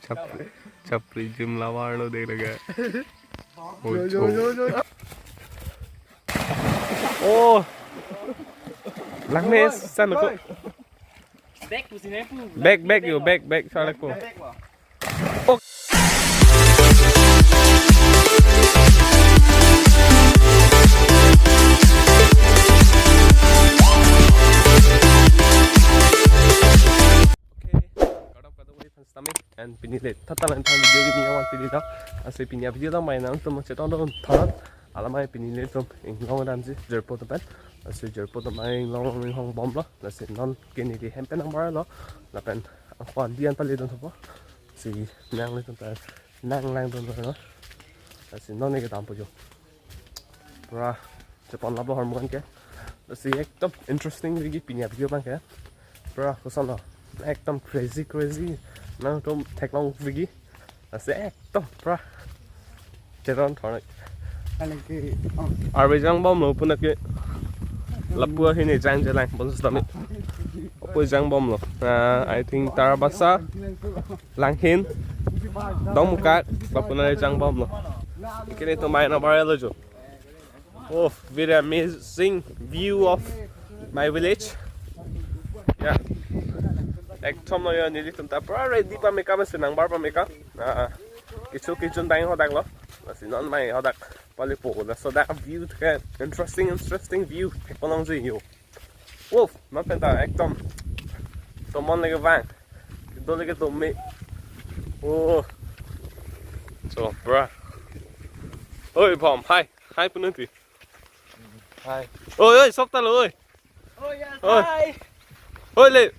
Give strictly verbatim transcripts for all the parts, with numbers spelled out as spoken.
Chapri, chapri gym lover lo de laga. Oh, yo, yo, yo, yo. Oh. Langme san ko. Back to sini pu. Back, back yo, back, back, salah ko. Back, back, back. Oh. Okay, kadam kadam wai fans tami, and pini le thata lang thang video ke pini awan pini ta. Lasi pini video ta mai nangtum chetong dong tharat. Alamai pini le tum inglong damsi jirpo atum pen. Lasi jirpo atum mai inglong inghong bomlo. Lasi non ke neli hem pen nangbarlo. Lapen ako andi an pale dun thupo. Si nang le tum ta nang lang dun lo. Lasi non ne kedampo jo. Pura chepon lap lo hormu an ke. Lasi ekdom interesting lagi pini video abang ke. Pura koson lo. Ekdom crazy crazy. Nangtum theklong lagi. Lasi ekdom pura cheton thornoi. Kalang ke, oh. Arve jang bomlo pu nat ke. Lapu ahin ne jang jelang bonsitame. Lapu jang bomlo. Ah, I think Tarabasa, Langhin, Dongmukak, lapu nat jang bomlo. Kini tum mai nangbarlo jo. Oh, very amazing view of my village. Yeah. Ekdom lo yo, nelitum ta pura ready pame kame, si nangbar pame kame. Ah, ah. Kecho kechun dang hadak lo. Lasi non mai hadak palepo. Laso dak view ke interesting, interesting view. Theklongji yo. Wow, non pen ta ekdom tomon lagi vang. Dole ke dome. Oh. So, pura. Oi, Bom, hi. Hi, pu nangji. Hi. Oi, oi, sop ta lo, oi. Oh, yes, oi. Hi. Oi, le.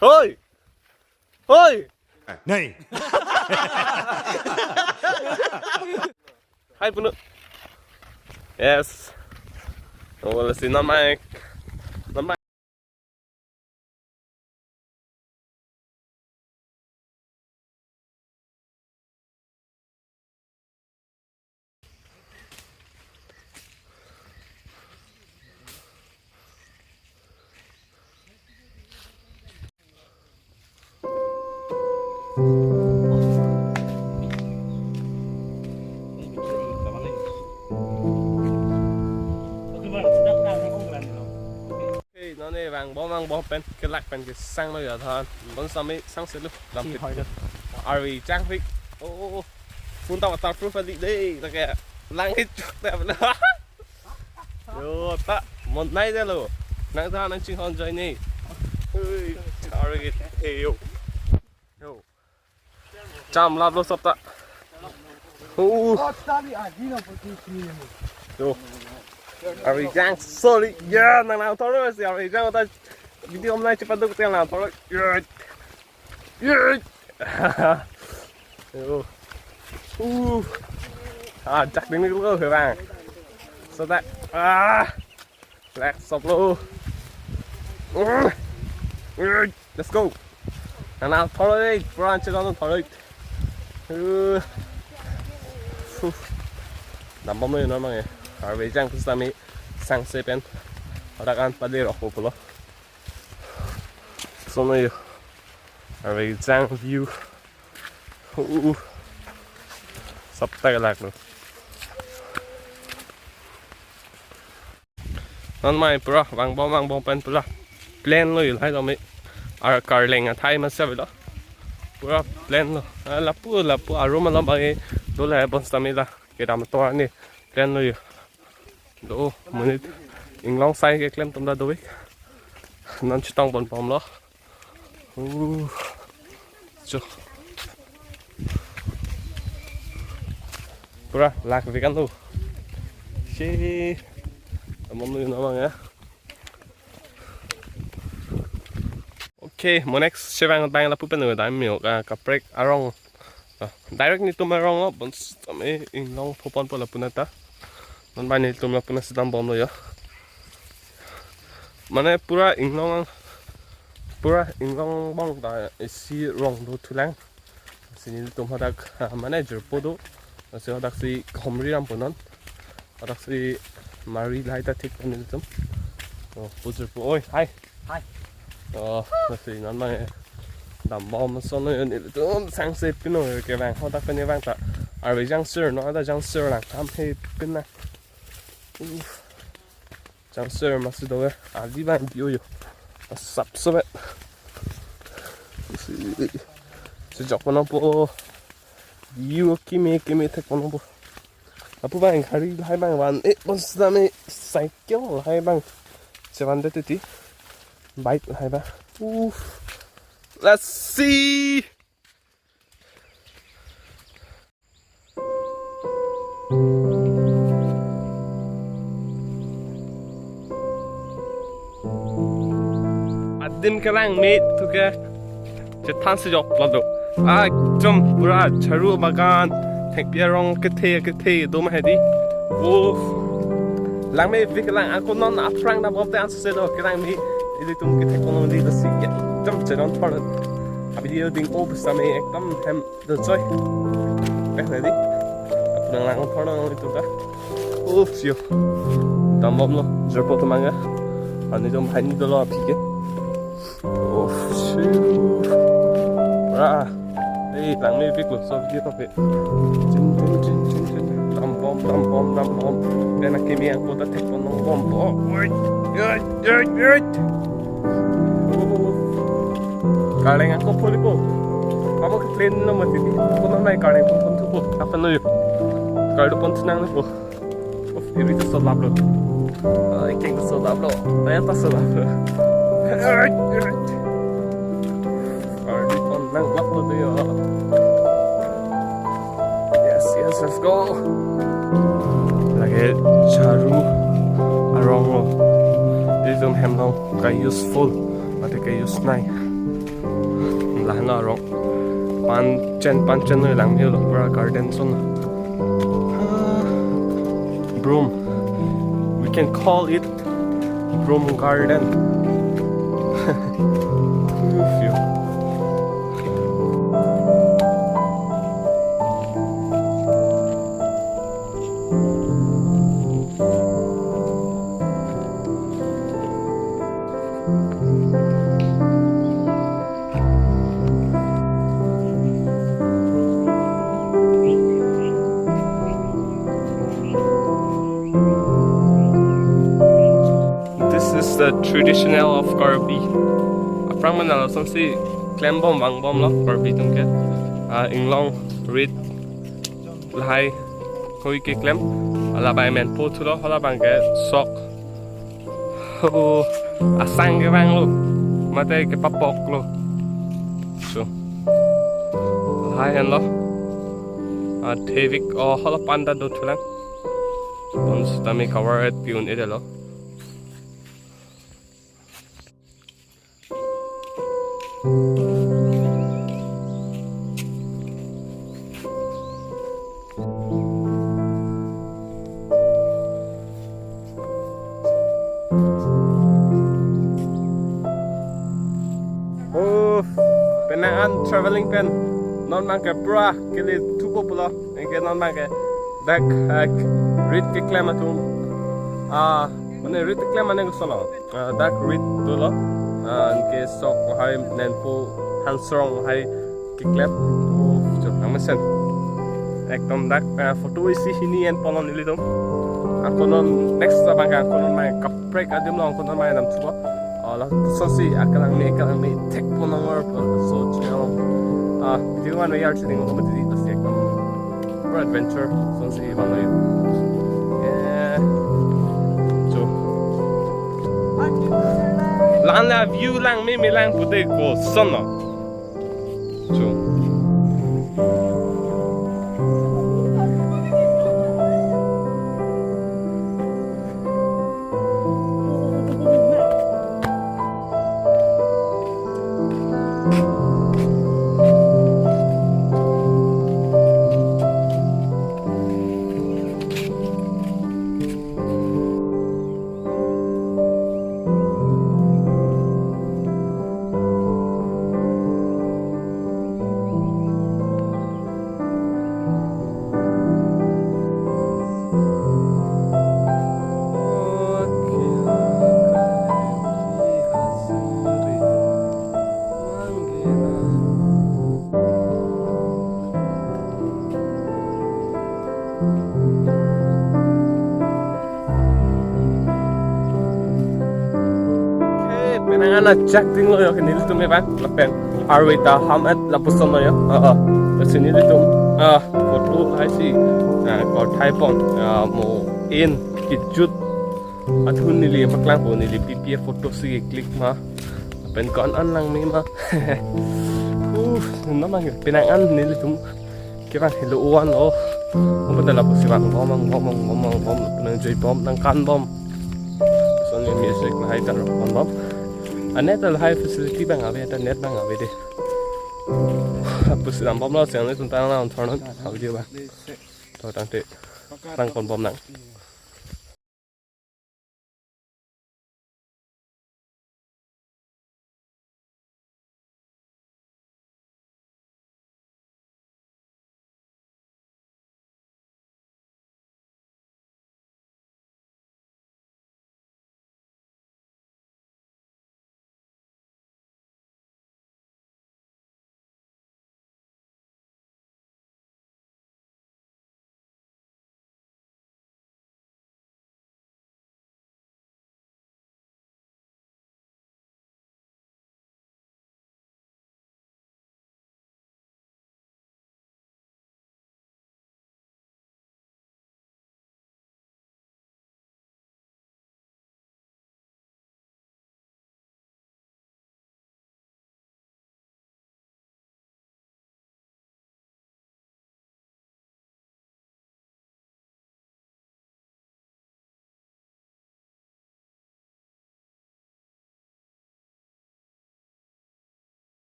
Oi. Oi. Nei. Hi, pu nang. Yes. Oh, lasi non mai. Non mai. Hey, non ne vangbom vangbom pen kelak pen kesang lo ya than. Bonsitame sangse lo. Lampit. Arve jang rik. Oh, oh, oh. Phone ta waterproof kali de. Ta ke langit chok ta. Yo, ta mon nai de lo. Nang ta nang chinghon join ni. Ui, arve ke. Hey, yo. Yo. Cham lap lo sop ta. Uh. Yo. Arve jang sorry. Ya, nang nang thoroi si arve jang ta. Video om nai chepaduk tiang nang thoroi. Ya. Ya. Yo. Uh. Ah, jak ding lo he bang. Sop ta. Ah. Relax, sop lo. Let's go. Nana thoroi, pura anche nana thoroi. Uh. Dambom lo non abang ke. Arve jang pusitame sangse pen hadak an pade rok pulo. Sono yo. Arve jang view. Uh. Sop ta kelak lo. Non mai pura vangbom vangbom pen pura plain lo yo lahai dome. Ar karleng athai masi avelo. Pura plain lo. Ah, lapu lapu arum along abang ke do lahai bonsitame la kedam ator ani plain lo yo. Do monit inglong sai keklem atum ta dovek. Non chetong ponbom lo. Uh. Cho. Pura lak vegan tu. Si. Amon nu nama ya. Okay, mo next chevang abang lapu pen dam yo, ah, kaprek arong. Ah, direct nelitum arong lo, bonsitame inglong pho ponpo lapu nat ta. Non abang nelitum lapu nat si dambom lo ya. Mane pura inglong, pura inglong abang ta isi rong do thulang. Si nelitum hadak, ah, mane jirpo do. Si hadak si khomri ram punon. Hadak si mari lahai ta thik nelitum. Oh, pu jirpo. Oi, hi. Hi. Oh, lasi non abang ke. Dambom ason lo yo, nelitum sangse pino yo kevang, hadak pen vang ta. Arve jangsir no, hadak jangsir lang, kam he pin na. Uff. Jangsir masi dover, aji bang bio yo. Asap sobet. Si, si jok mano po. Yo keme, keme thek mano po. Lapu bang gari lahai bang van-e pon sitame cycle lahai bang chevan det titi. Bike lahai bang. Uff. Let's see. Adim kelang me tuke chethan sejok lado. Ekdom pura jharu bagan, thengpi arong kethe kethe do ma hedi. Uff. Langmevik lang, ako non aphrang dambom te anse do kelang me, ilitum kethek ponlong di lasi ekdom cheron parlot. Abi video ding o bisa me ekdom hem do choi. Eh, ready? Apnang lang parlong ilitum ta. Uff, yo. Dambom lo, jerpo temang ya. Ani jom hai ni dolo aphi ke. Uff, shiu. Ra. Ei, langmevik lo, so video pakai. Chin, chin, chin, chin, chin. Dambom, dambom, dambom. Pen akimi angko ta thek ponlong bompo. Oi, oi, oi, oi. Karleng angko pholi po. Amo ke plane lo mati di. Kono nai karleng pon pon thupo. Apa no yo? Karleng pon thnang po. Uff, iri ta solap lo. Ai, keng solap lo. Ai, ta solap lo. Ai, ai. Karleng pon nang lap lo yo. Yes, yes, let's go. Lake jharu arong lo. Ilitum hem along ka-use full. Mate ka-use nai. Lahan lo arong. Pan chen, pan chen lo lang yo lo, pura garden ason lo. Ah, broom. We can call it broom garden. Uff, yo. This is the traditional of Karbi. Aphrang mana lo asonsi klembom vangbom lo Karbi atum ke. Ah, inglong, rit, lahai, koi keklem, hala bai menpo thulo, hala bang ke sok. Oh, asang kevang lo, mate kepapok lo. So, lahai henlo. Ah, thevik, oh, hala panda do thulang. Pon sitame cover et pi un-e det lo. Oh, penang an traveling pen non bang ke pura kele thupo pulo, anke non bang ke dak, eh, rit keklem atum. Ah, mane rit keklem mane koson lo? Ah, dak rit dolo. Ah, anke sok lahai, menpo, hansrong lahai keklem. Oh, chok nang mesen. Ekdom dak, ah, photo isi hini en ponlong nelitum. Angkonon next abang ke angkonon mai kaprek adim lo angkonon mai dam thupo. Oh, lasonsi akelang me, akelang me thek ponlong or so channel. Ah, video one way architect ngomong tadi pasti ekdom pura adventure, asonsi vanlo yo. Eh, so. Lan la view lang me me lang pute koson lo. So. Ajak dinglo jo ke nelitum abang, lapen arve ta ham-et lapuson lo jo. Ah, ah. Lasi nelitum, ah, photo lahai si, ah, korthai pon, ah, mo in kejut. Athun neli paklangpo, neli P P F photo si click ma. Lapen ko-an an langme ma. Uh, non abang penang an nelitum kevang helo ovan lo. Open da lapusi vangbom, vangbom, vangbom, vangbom, nangjoibom, nangkanbom. Lason music lahai ta rokponbom. Anet ta lahai facility abang ave, ta net abang ave de. Lapusi vangbomlo, si nanglitum ta nang-on thornon, video abang. To tangte, nangkonbom nang.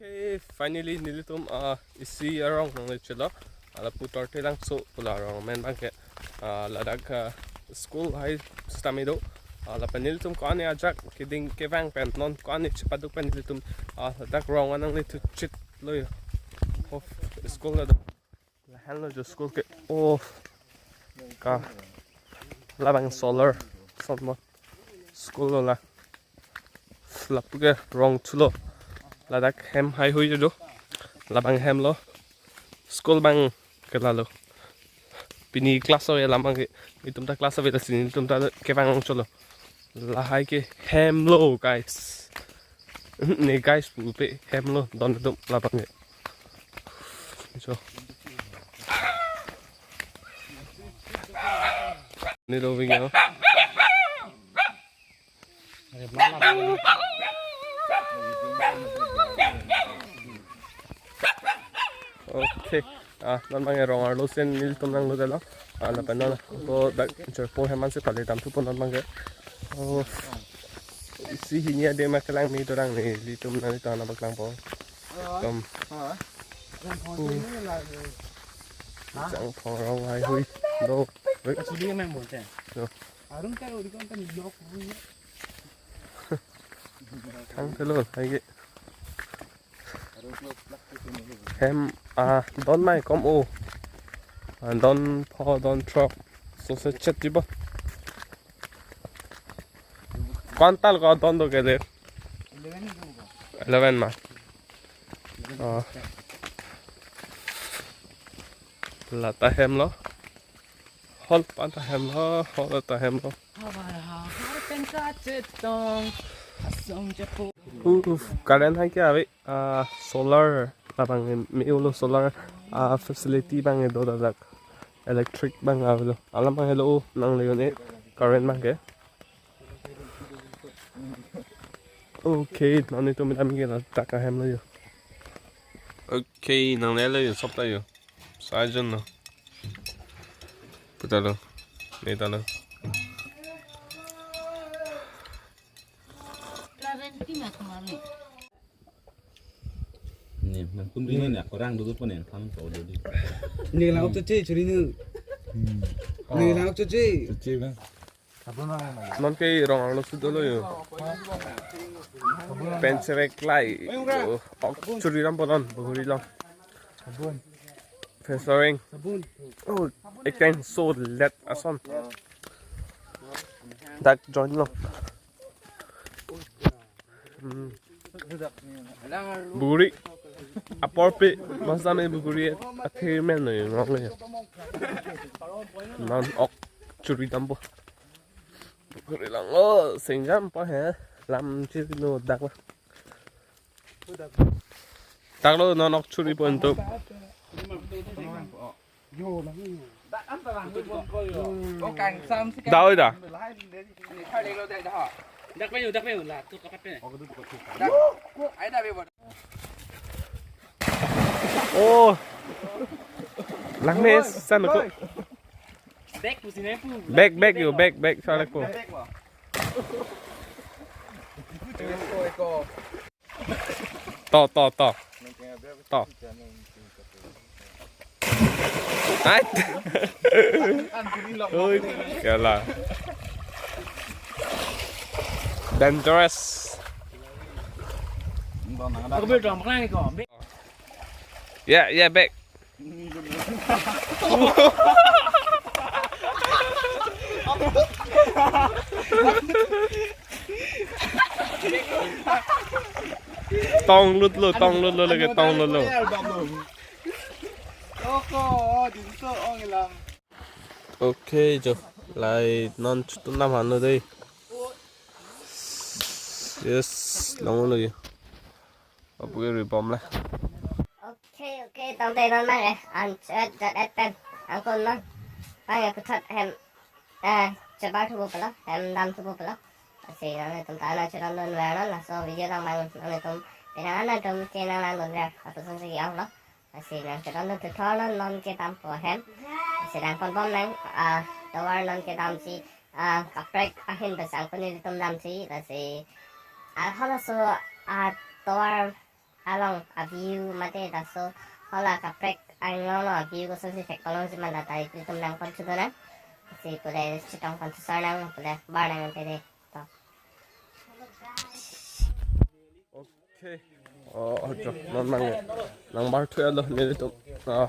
Okay, finally nelitum, ah, isi arong nangle chelo. Ah, lapu Tortilangso pu la arong amen abangke, ah, ladak, ah, school hai sitame do. Ah, lapen nelitum ko-an ajak keding kevang pen non ko-an chepaduk pen nelitum, ah, ladak rong anang le thuchit lo jo. Oh, school la do. Lahenlo jo school ke. Oh. Ka. Labang solar. Son mo. School lo la. Lapu ke rong thulo. Ladak hem haihui jo do. Labang hem lo. School abang ke lalo. Pini class ave alam abangke. Itum ta class ave, lasi nelitum ta kevang ong cholo. Lahai ke hem lo, guys. Ne guys, pupe hem lo, don dum labang ke. So. Ne do video. Okay. Ah, non abangke rong arlo si nelitum nanglut lo. Ah, lapen non ako dak cherpo hem an si pali dam thupo non abangke. Oh. Isi hini adim akelang me dorang nelitum nanglitum aphan nangpaklangpo. Tom. Changphong rong haihui. Do. Wait. Actually, मैं बोलते हैं। Do. Arung ka uri kon kan block hui. Thangthelo, hai ke. Hem, ah, don mai kom o. Ah, don pho, don throk. So se chet jibo. Ko-an tal ko don do ke de? Eleven ma. Oh. Lata hem lo. Hall panta hem lo, hall ta hem lo. Havar havar pen kachetong asong japo. Uh, current hai ke ave, ah, solar labang me-olo, solar, ah, facility abang do ladak. Electric abang avelo. Alam abang helo nangle un-e current abangke. Okay, non itum dam ke ladak ahem lo jo. Okay, nanglelo jo, sop ta jo. Sajon lo. Puta lo. Neta lo. Ne, nangtum ri ne, aku orang duduk pun yang kamu tahu duduk. Ini lang tu cek, curi ni. Ini lang tu cek. Cuci, bang. Non ke rong arlo si dolo jo. Pen sereklai. Oh, ok churi ram bolon, bahuri long. Pen soreng. Oh, ekeng so let ason. Dak join lo. Hmm. Buguri. Apor pe, masa me buguri athir men lo, nong lo. Non ok churi dampo. Buguri lang lo, singjam pa he. Lam chiri no dak lo. Dak lo, non ok churi pon tu. Dau da. Dak pe, dak pe, la, tu kapat pe. Oh. Langme san ko. Bag pusi nai pu. Bag, bag yo, bag, bag, sale ko. To, to, to. To. Ai. Ui, kala. Dangerous. Ako berdua makan ko. Ya, ya, bag. Tong lut lo, tong lut lo lagi, tong lut lo. Okay, jo. Lai non chutu nam hanu dei. Yes, long lagi. Apu ke ribom la. Okay, okay, tong te non mang eh. An chet jat et pen. Angkon non. Pang ya puthot hem. Eh, chebar thupo pulo. Hem dam thupo pulo. Lasi nanglitum ta non cheron non ver non. Laso video lang mang nanglitum. Penang nanglitum chenang lang non ver. Apu sung segi ang lo. Lasi nang cheron non tuthor non non ke dampo hem. Lasi nang pon bom nang. Ah, tovar non ke damsi. Ah, kaprek ahin bes angkon nelitum damsi. Lasi. Ah, halaso, ah, tovar along a-view mate laso hala kaprek anglong lo a-view kosonsi thek tolong si manda ta ilitum nang pon chudo nang. Si pule chetong pon susar nang pule bar nang ante de. To. Okay. Oh, jo, non nang nang bar thu lo nelitum. Ah.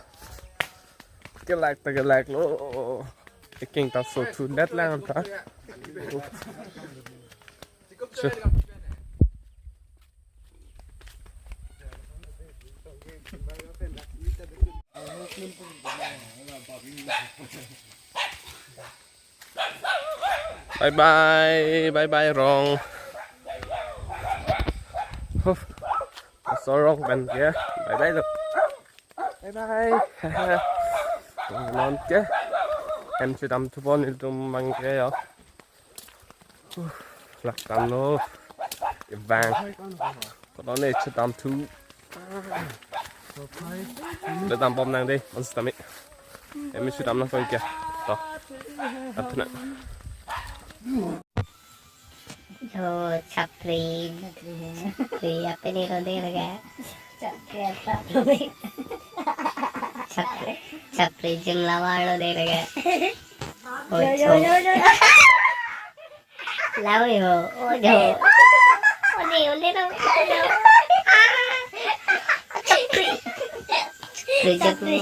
Ke like ta ke like lo. Eking ta so thu net lang ta. Sure. Bye bye, bye bye Rong. Huh. Laso Rong pen ke. Bye bye lo. Bye bye. Non ke. Hem chedam thupo nelitum mang ke yo. Lak damlo. Bang. Kalau ne chedam thu. Le dam bom nang dei, on sitame. Hem chedam nang ko ke. To. Atna. Yo, chapri. Chapri, ape ni lo de raga. Chapri, chapri. Chapri, chapri, jim lawa lo de raga. Oi, yo, yo, yo, yo. Lawi ho. Oh, jo. Ole, ole, lawi. Chapri. Chapri.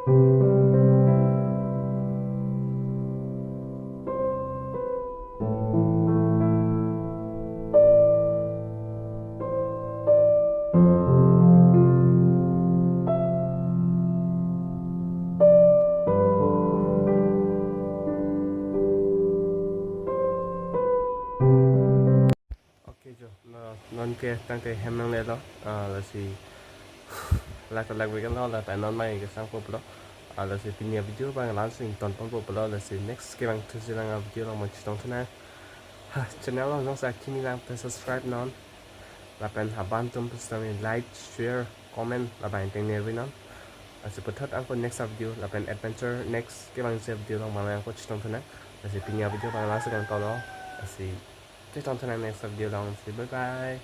Okay, jo, no, non ke tangte hem nanglelo, ah, lasi lak lak weekend lo, lapen non mai kesangpo pulo, ah, lasi pini avideo abang la-an si ingtonponpo pulo, lasi next kevangthusi lang avideo along mo chetongthu nang. Ha, channel along jongsi akimi lang pen subscribe non. Lapen haban atum pusitame like, share, comment, labang tengne ri non. Lasi puthot angko next avideo, lapen adventure next kevangsi avideo along ma lang angko chetongthu nang. Lasi pini avideo abang la-an si kangtonlo. Lasi chetongthu nang next avideo along. Lasi bye bye.